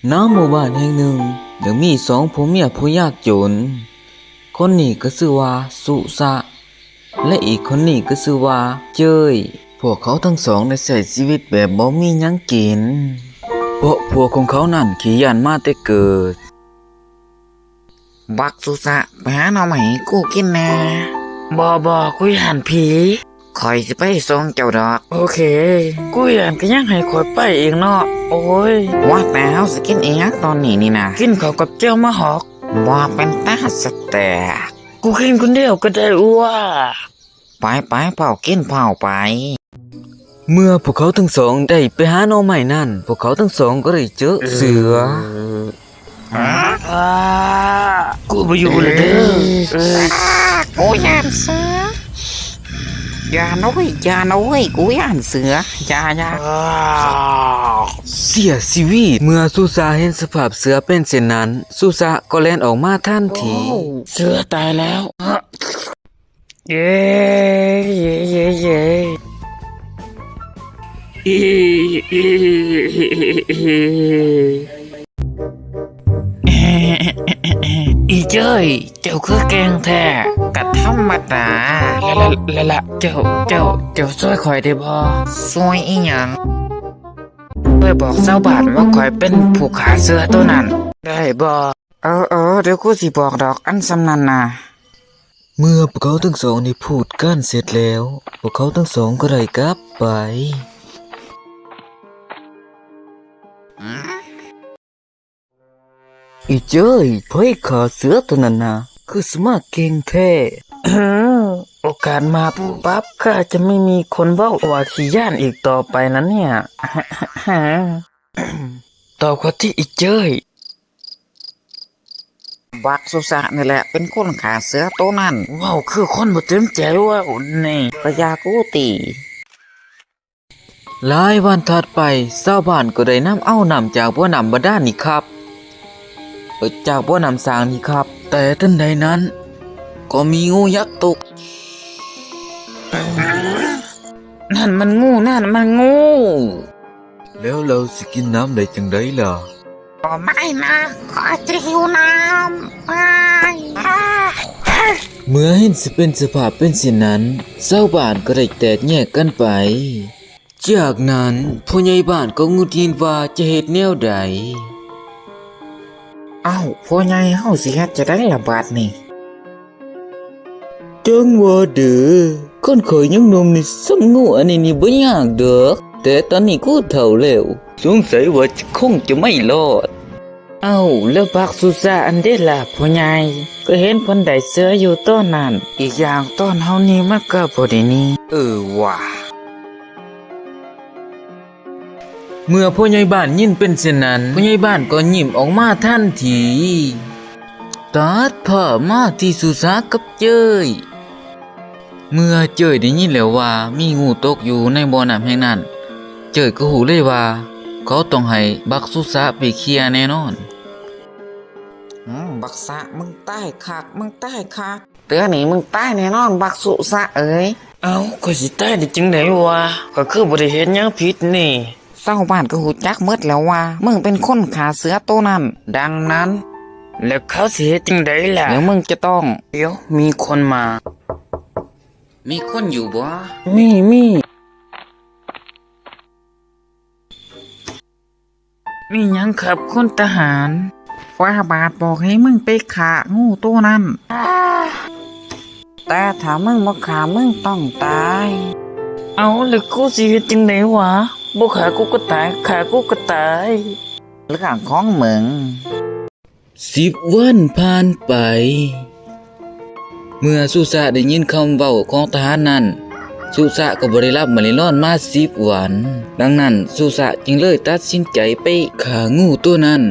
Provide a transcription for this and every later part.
ນະໝູ່ບ້ານແຫ່ງໜຶ່ງ ຍັງມີສອງຜົວເມຍຜູ້ຍາກຈົນ. ຄົນນີ້ກໍຊື່ວ່າສຸສະ ແລະ ອີກຄົນນີ້ກໍຊື່ວ່າເຈີຍ. ພວກເຂົາທັງສອງໄດ້ໃຊ້ຊີວິດແບບບໍ່ມີຫຍັງກິນ ເພາະຜົວຂອງເຂົານັ້ນຂີ້ຢ້ານມາແຕ່ເກີດ. ບັກສຸສະ, ໄປຫາໜໍ່ໄມ້ໃຫ້ກູກິນແດ່. ບໍ່, ບໍ່, ກູຢ້ານຜີ. ຂ້ອຍຊິໄປສົ່ງເຈົ້າດອກ. ໂອເຄ. ກູຢ້ານກໍຍັງໃຫ້ຂ້ອຍໄປອີກເນາະ. ໂອ້ຍ. ວ່າແຕ່ເຮົາຊິກິນອີ່ຫຍັງຕອນນີ້ນີ້ນະ? ກິນເຂົ້າກັບແຈ່ວມະຫອກ. ບໍ່ເປັນຕາສະແຕກ. ກູກິນຄົນດຽວກໍໄດ້. ອ້ວ. ໄປໆ ເຝົ້າກິນເຝົ້າໄປ. ເມື່ອພວກເຂົາທັງສອງໄດ້ໄປຫາໜໍ່ໄມ້ນັ້ນ, ພວກເຂົາທັງສອງກໍໄດ້ເຈີເສືອ. ອາ ກູບໍ່ຢູ່ແລ້ວເດີ. ກູຢ້ານເສືອ. ຢ່ານະເວີຍ, ຢ່ານະເວີຍ, ກູຢ້ານເສືອ. ຢ່າ, ຢ່າ. ເສຍຊີວິດ. ເມື່ອສຸສະເຫັນສະພາບເສືອເປັນເຊັ່ນນັ້ນ, ສຸສະກໍແລ່ນອອກມາທັນທີ. ໂອ້, ເສືອຕາຍແລ້ວ. ເຢ້ ເຢ້ ເຢ້ ເຢ້. ອີເຈີຍ, ເຈົ້າຄືເກັ່ງແທ້. ກະທຳມະດາ. ລະ ລະ ລະ ລະ ເຈົ້າ ເຈົ້າ ເຈົ້າຊ່ວຍຂ້ອຍໄດ້ບໍ່? ຊ່ວຍອີ່ຫຍັງ? ຊ່ວຍບອກຊາວບ້ານວ່າຂ້ອຍເປັນຜູ້ຂ້າເສືອໂຕນັ້ນ ໄດ້ບໍ່? ເອີ ເອີ ດຽວກູຊິບອກດອກ ອັນສ່ຳນັ້ນນະ. ເມື່ອພວກເຂົາທັງສອງໄດ້ພູດກັນເສັດແລ້ວ, ພວກເຂົາທັງສອງກໍໄດ້ກັບໄປ. ອີເຈີຍ, ໃຜຂ້າເສືອໂຕນັ້ນນະ? ຄືສະມາເກັ່ງແທ້. ໂອກາດມາປຸບປັບ, ຂ້າຈະໄມ່ມີຄົນເວົ້າວ່າຂີ້ຢ້ານອີກຕໍ່ໄປນະເນຍ. ຕອບຂ້ອຍຕິ ອີເຈີຍ. ບັກສຸສະນີ້ແຫຼະເປັນຄົນຂ້າເສືອໂຕນັ້ນ. ເວົ້າຄືຄົນບໍ່ເຕັມໃຈເວົ້ານີ້. ກະຢ່າກູຕິ. ຫຼາຍວັນຖັດໄປ, ຊາວບ້ານກໍໄດ້ນຳເອົານ້ຳຈາກບໍ່ນ້ຳບາດານນີ້ຂັບ, ເອີ ຈາກບໍ່ນ້ຳສ້າງນີ້ຂັບ. ແຕ່ທັນໃດນັ້ນ, ກໍມີງູຍັກຕົກ. ນັ້ນມັນງູ, ນັ້ນມັນງູ. ແລ້ວເຮົາຊິກິນນ້ຳໄດ້ຈັ່ງໃດລະ? ບໍ່ໄໝ້ນະ, ຂ້ອຍຈະຫິວນ້ຳ. ເມື່ອເຫັນສະເປັນສະພາບເປັນເຊັ່ນນັ້ນ, ຊາວບ້ານກໍໄດ້ແຕກແຍກກັນໄປ. ຈາກນັ້ນ, ພໍ່ໃຫຍ່ບ້ານກໍຫງຸດຫງິດວ່າຈະເຮັດແນວໃດ. ເອົ້າ, ພໍ່ໃຫຍ່, ເຮົາຊິເຮັດຈັ່ງໃດລະບາດນີ້? ຈັ່ງວ່າເດີ, ຄັນຂ້ອຍຍັງໜຸ່ມນີ້, ຊຳງູອັນນີ້ນີ້ບໍ່ຍາກດອກ, ແຕ່ຕອນນີ້ກູເຖົ້າແລ້ວ, ສົງໄສວ່າຈະຄົງຈະໄມ່ລອດ. ເອົ້າ, ແລ້ວບັກສຸສະອັນເດລະ, ພໍ່ໃຫຍ່? ກໍເຫັນເພິ່ນໄດ້ເສືອຢູ່ຕອນນັ້ນ. ອີກຢ່າງ, ຕອນເຮົານີ້ມັນກໍບໍ່ໄດ້ໜີ. ເອີຫວາ. ເມື່ອພໍ່ໃຫຍ່ບ້ານຍິນເປັນເຊັ່ນນັ້ນ, ພໍ່ໃຫຍ່ບ້ານກໍຍິ້ມອອກມາທັນທີ. ຕັດພາບມາທີ່ສຸສະກັບເຈີຍ. ເມື່ອເຈີຍໄດ້ຍິນແລ້ວວ່າມີງູຕົກຢູ່ໃນບໍ່ນ້ຳແຫ່ງນັ້ນ, ເຈີຍກໍຮູ້ເລີຍວ່າເຂົາຕ້ອງໃຫ້ບັກສຸສະໄປເຄຍແນ່ນອນ. ອືມ, ບັກສະ, ມຶງຕາຍຄັກ, ມຶງຕາຍຄັກ. ເທື່ອນີ້ມຶງຕາຍແນ່ນອນ ບັກສຸສະເອີຍ. ເອົ້າ, ຂ້ອຍຊິຕາຍໄດ້ຈັ່ງໃດວະ? ຂ້ອຍຄືບໍ່ໄດ້ເຮັດຫຍັງຜິດນີ້. ຊາວບ້ານກໍຮູ້ຈັກໝົດແລ້ວວ່າ ມຶງເປັນຄົນຂ້າເສືອໂຕນັ້ນ. ດັ່ງນັ້ນ, ແລ້ວເຂົາຊິເຮັດຈັ່ງໃດລະ? ແລ້ວມຶງຈະຕ້ອງ, ດຽວ, ມີຄົນມາ. ມີຄົນຢູ່ບໍ່? ມີ, ມີ. ມີຫຍັງຄັບ ຄຸນທະຫານ? ຟ້າບາດບອກໃຫ້ມຶງໄປຂ້າງູໂຕນັ້ນ. ແຕ່ຖ້າມຶງບໍ່ຂ້າ ມຶງຕ້ອງຕາຍ. ເອົ້າ, ແລ້ວກູຊິເຮັດຈັ່ງໃດຫວາ? ບໍ່ຂ້າກູກໍຕາຍ, ຂ້າກູກໍຕາຍ. ເລື່ອງຂອງມຶງ. ສິບວັນຜ່ານໄປ. ເມື່ອສຸສະໄດ້ຍິນຄຳເວົ້າຂອງທະຫານນັ້ນ, ສຸສະກໍບໍ່ໄດ້ຫຼັບບໍ່ໄດ້ນອນມາສິບວັນ. ດັ່ງນັ້ນ, ສຸສະຈຶ່ງເລີຍຕັດສິນໃຈໄປຂ້າງູໂຕນັ້ນ.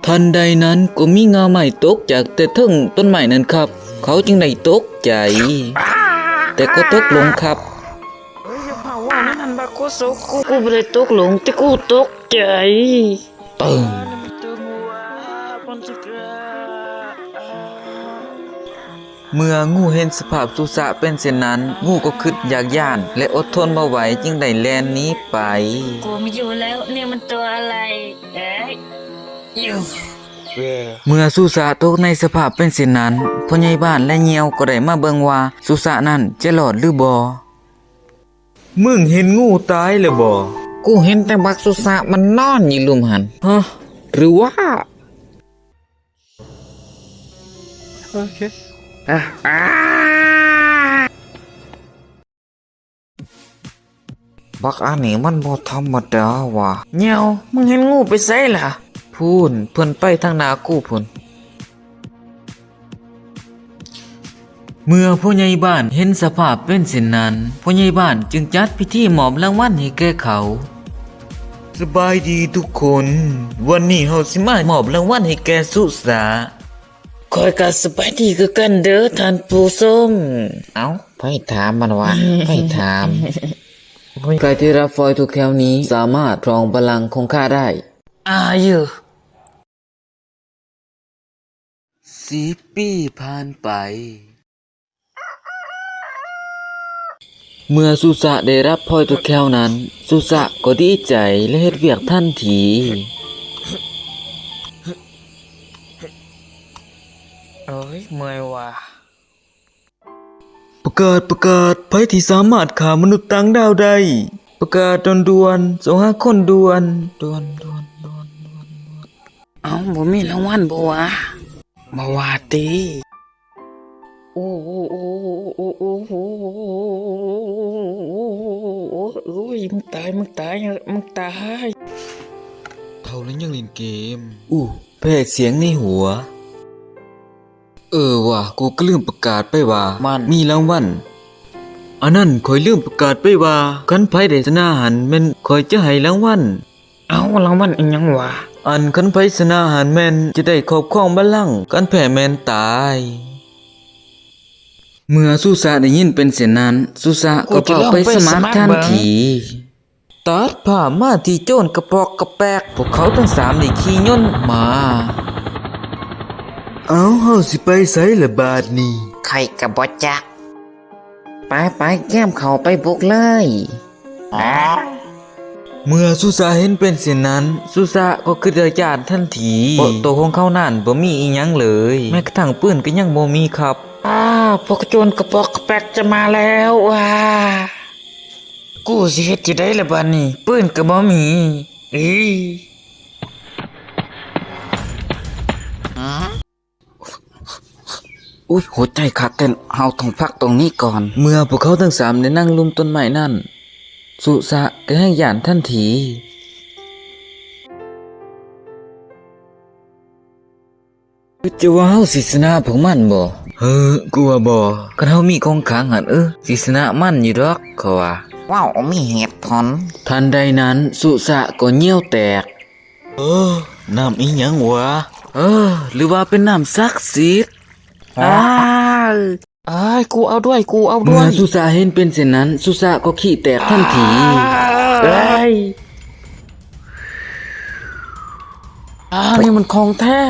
ທັນໃດນັ້ນ, ກໍມີງ່າໄມ້ຕົກຈາກແຕ່ເທິງຕົ້ນໄມ້ນັ້ນຄັບ. ເຂົາຈຶ່ງໄດ້ຕົກໃຈ, ແຕ່ກໍຕົກຫຼົງຄັບ. ເອີຍ, ຢ່າພາເວົ້າແນວນັ້ນ, ບັກໂຄສົກ, ກູ, ກູບໍ່ໄດ້ຕົກຫຼົງ, ແຕ່ກູຕົກໃຈ. ປຶ້ງ. ເມື່ອງູເຫັນສະພາບສຸສະເປັນເຊັ່ນນັ້ນ, ງູກໍຄຶດຢາກຢ້ານ ແລະ ອົດທົນບໍ່ໄຫວ ຈຶ່ງໄດ້ແລ່ນໜີໄປ. ກູບໍ່ຢູ່ແລ້ວ, ນີ້ມັນຕົວອະໄລ? ເອີ, ເມື່ອສຸສະຕົກໃນສະພາບເປັນເຊັ່ນນັ້ນ, ພໍ່ໃຫຍ່ບ້ານ ແລະ ຍ່ຽວກໍໄດ້ມາເບິ່ງວ່າສຸສະນັ້ນຈະລອດຫຼືບໍ່. ມຶງເຫັນງູຕາຍແລ້ວບໍ່? ກູເຫັນແຕ່ບັກສຸສະມັນນອນຢູ່ລຸ່ມຫັ້ນ. ຮະ? ຫຼືວ່າ ໂອເຄ ອ່າ ອ່າ ບັກອັນນີ້ມັນບໍ່ທຳມະດາຫວາ. ຍ່ຽວ, ມຶງເຫັນງູໄປໃສລະ? ພຸ້ນ, ເພິ່ນໄປທາງໜ້າກູພຸ້ນ. ເມື່ອຜູ້ໃຫຍ່ບ້ານເຫັນສະພາບເປັນເຊັ່ນນັ້ນ, ຜູ້ໃຫຍ່ບ້ານຈຶ່ງຈັດພິທີມອບລາງວັນໃຫ້ແກ່ເຂົາ. ສະບາຍດີທຸກຄົນ, ວັນນີ້ເຮົາຊິມາມອບລາງວັນໃຫ້ແກ່ສຸສະ. ຂ້ອຍກໍສະບາຍດີຄືກັນເດີທ່ານຜູ້ຊົມ. ເອົ້າ, ໃຜຖາມມັນວະ? ໃຜຖາມ? ໃຜທີ່ຮັບຟອຍທຸກແຖວນີ້ສາມາດຄອງບັນລັງຂອງຂ້າໄດ້. ອາຍ. ສິບປີຜ່ານໄປ. ເມື່ອສຸສະໄດ້ຮັບພອຍທຸກແຖວນັ້ນ, ສຸສະກໍດີໃຈ ແລະ ເຮັດວຽກທັນທີ. ໂອ້ຍ ເມື່ອຍວ່າ. ປະກາດ, ປະກາດ, ໃຜທີ່ສາມາດຂ້າມະນຸດຕ່າງດາວໄດ້, ປະກາດດ່ວນໆ, ຊອກຫາຄົນດ່ວນ, ດ່ວນ, ດ່ວນ, ດ່ວນ, ດ່ວນ, ດ່ວນ. ເອົ້າ, ບໍ່ມີລາງວັນບໍ່ວະ? ບໍ່ວ່າຕິ. ໂອ້, ໂອ້, ໂອ້, ໂອ້, ໂອ້, ໂອ້, ໂອ້, ໂອ້ຍ, ມຶງຕາຍ, ມຶງຕາຍ, ມຶງຕາຍ. ເຖົ້າແລ້ວຍັງຫຼິ້ນເກມ. ອູ້, ແພ້ສຽງໃນຫົວ. ເອີວ່າ, ກູກໍລືມປະກາດໄປວ່າມັນມີລາງວັນ. ອັນນັ້ນ, ຂ້ອຍລືມປະກາດໄປວ່າ ຄັນໃຜໄດ້ຊະນະຫັ້ນ ແມ່ນຂ້ອຍຈະໃຫ້ລາງວັນ. ເອົ້າ, ລາງວັນອີ່ຫຍັງຫວາ? ອັນຄັນໃຜຊະນະຫັ້ນແມ່ນຈະໄດ້ຄອບຄອງບັນລັງ, ຄັນແພ້ແມ່ນຕາຍ. ເມື່ອສຸສະໄດ້ຍິນເປັນເຊັ່ນນັ້ນ, ສຸສະກໍເຝົ້າໄປສະໝັກທັນທີ. ຕັດພາບມາທີ່ໂຈນກະປອກກະແປກ, ພວກເຂົາທັງສາມໄດ້ຂີ່ຍົນມາ. ເອົ້າ, ເຮົາຊິໄປໃສລະບາດນີ້? ຂ້ອຍກໍບໍ່ຈັກ. ໄປໆ, ກຽມເຂົ້າໄປບຸກເລີຍ. ເມື່ອສຸສະເຫັນເປັນເຊັ່ນນັ້ນ, ສຸສະກໍຄິດໄດ້ຢ້ານທັນທີ, ເພາະໂຕຂອງເຂົານັ້ນບໍ່ມີອີ່ຫຍັງເລີຍ, ແມ້ກະທັ່ງປືນກໍຍັງບໍ່ມີຄັບ. ອ້າ, ພວກໂຈນກະປອກກະແປກຈະມາແລ້ວ. ວ້າ. ກູຊິເຮັດຈັ່ງໃດລະບາດນີ້? ປືນກໍບໍ່ມີ. ອີ. ອຸ້ຍ, ຫົວໃຈຂາດເຕັ້ນ, ເຮົາຕ້ອງພັກຕົງນີ້ກ່ອນ. ເມື່ອພວກເຂົາທັງສາມໄດ້ນັ່ງລຸ່ມຕົ້ນໄມ້ນັ້ນ, ສຸສະກໍແຮ່ງຢ້ານທັນທີ. ຄິດຈະວ່າເຮົາຊິຊະນະພວກມັນບໍ່? ເຮີ, ກູວ່າບໍ່. ຄັນເຮົາມີຂອງຂັງຫັ້ນ, ເອີ, ຊິຊະນະມັນຢູ່ດອກ, ຂ້ອຍວ່າ. ເວົ້າມີເຫດຜົນ. ທັນໃດນັ້ນ, ສຸສະກໍຍ່ຽວແຕກ. ເອີ, ນ້ຳອີ່ຫຍັງຫວາ? ເອີ, ຫຼືວ່າເປັນນ້ຳສັກສິດ? ອ້າຍ. ອ້າຍ, ກູເອົາດ້ວຍ, ກູເອົາດ້ວຍ. ເມື່ອສຸສະເຫັນເປັນເຊັ່ນນັ້ນ, ສຸສະກໍຂີ້ແຕກທັນທີ. ອ້າຍ. ອ້າຍ. ອ້າວ, ນີ້ມັນຂອງແທ້.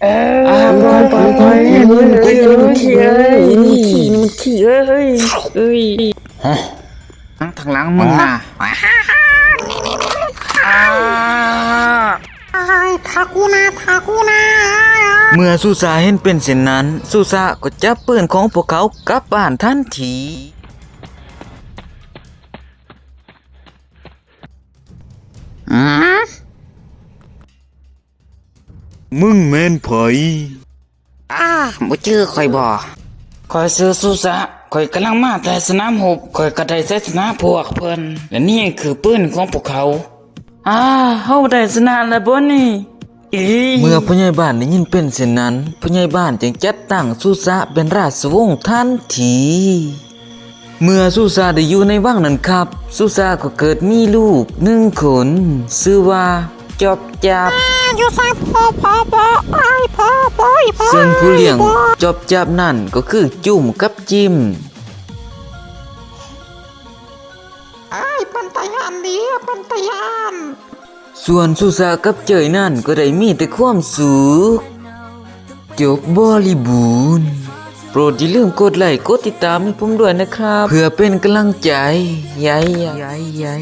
ເອີ, ອ້າວ, ປອຍ, ປອຍ, ປອຍ, ມັນຂີ້, ມັນຂີ້, ມັນຂີ້, ເອີຍ, ເອີຍ. ຮະ? ທາງຫຼັງມຶງນະ. ອ້າຍ, ຖ້າກູນະ, ຖ້າກູນະ. ເມື່ອສຸສະເຫັນເປັນເຊັ່ນນັ້ນ, ສຸສະກໍຈັບປືນຂອງພວກເຂົາກັບບ້ານທັນທີ. ອືມ? ມຶງແມ່ນໃຜ? ອ້າ, ບໍ່ຈື່ຂ້ອຍບໍ? ຂ້ອຍຊື່ສຸສະ, ຂ້ອຍກຳລັງມາແຕ່ສະໜາມຮົບ, ຂ້ອຍກໍໄດ້ໄຊຊະນະພວກເພິ່ນ, ແລະນີ້ຄືປືນຂອງພວກເຂົາ. ອ້າ, ເຮົາໄດ້ຊະນະແລ້ວບໍນີ້? ອີ. ເມື່ອຜູ້ໃຫຍ່ບ້ານໄດ້ຍິນເປັນເຊັ່ນນັ້ນ, ຜູ້ໃຫຍ່ບ້ານຈຶ່ງຈັດຕັ້ງສຸສະເປັນລາຊະວົງທັນທີ. ເມື່ອສຸສະໄດ້ຢູ່ໃນວັງນັ້ນຄັບ, ສຸສະກໍເກີດມີລູກໜຶ່ງຄົນ, ຊື່ວ່າຈອບຈັບ. ຢູ່ໃສ? ພໍ່, ພໍ່, ພໍ່, ອ້າຍ, ພໍ່, ພໍ່, ພໍ່. ເຊິ່ງຜູ້ລ້ຽງຈອບຈັບນັ້ນກໍຄືຈຸ້ມກັບຈິ້ມ. ອ້າຍ, ປັນຕາຢ້ານເດ, ປັນຕາຢ້ານ. ສ່ວນສຸສະກັບເຈີຍນັ້ນກໍໄດ້ມີແຕ່ຄວາມສຸກ. ຈົບບໍລິບູນ. ໂປດຢ່າລືມກົດໄລກ໌ ກົດຕິດຕາມໃຫ້ຜົມດ້ວຍນະຄັບ ເພື່ອເປັນກຳລັງໃຈ. ໃຫຍ່, ໃຫຍ່, ໃຫຍ່.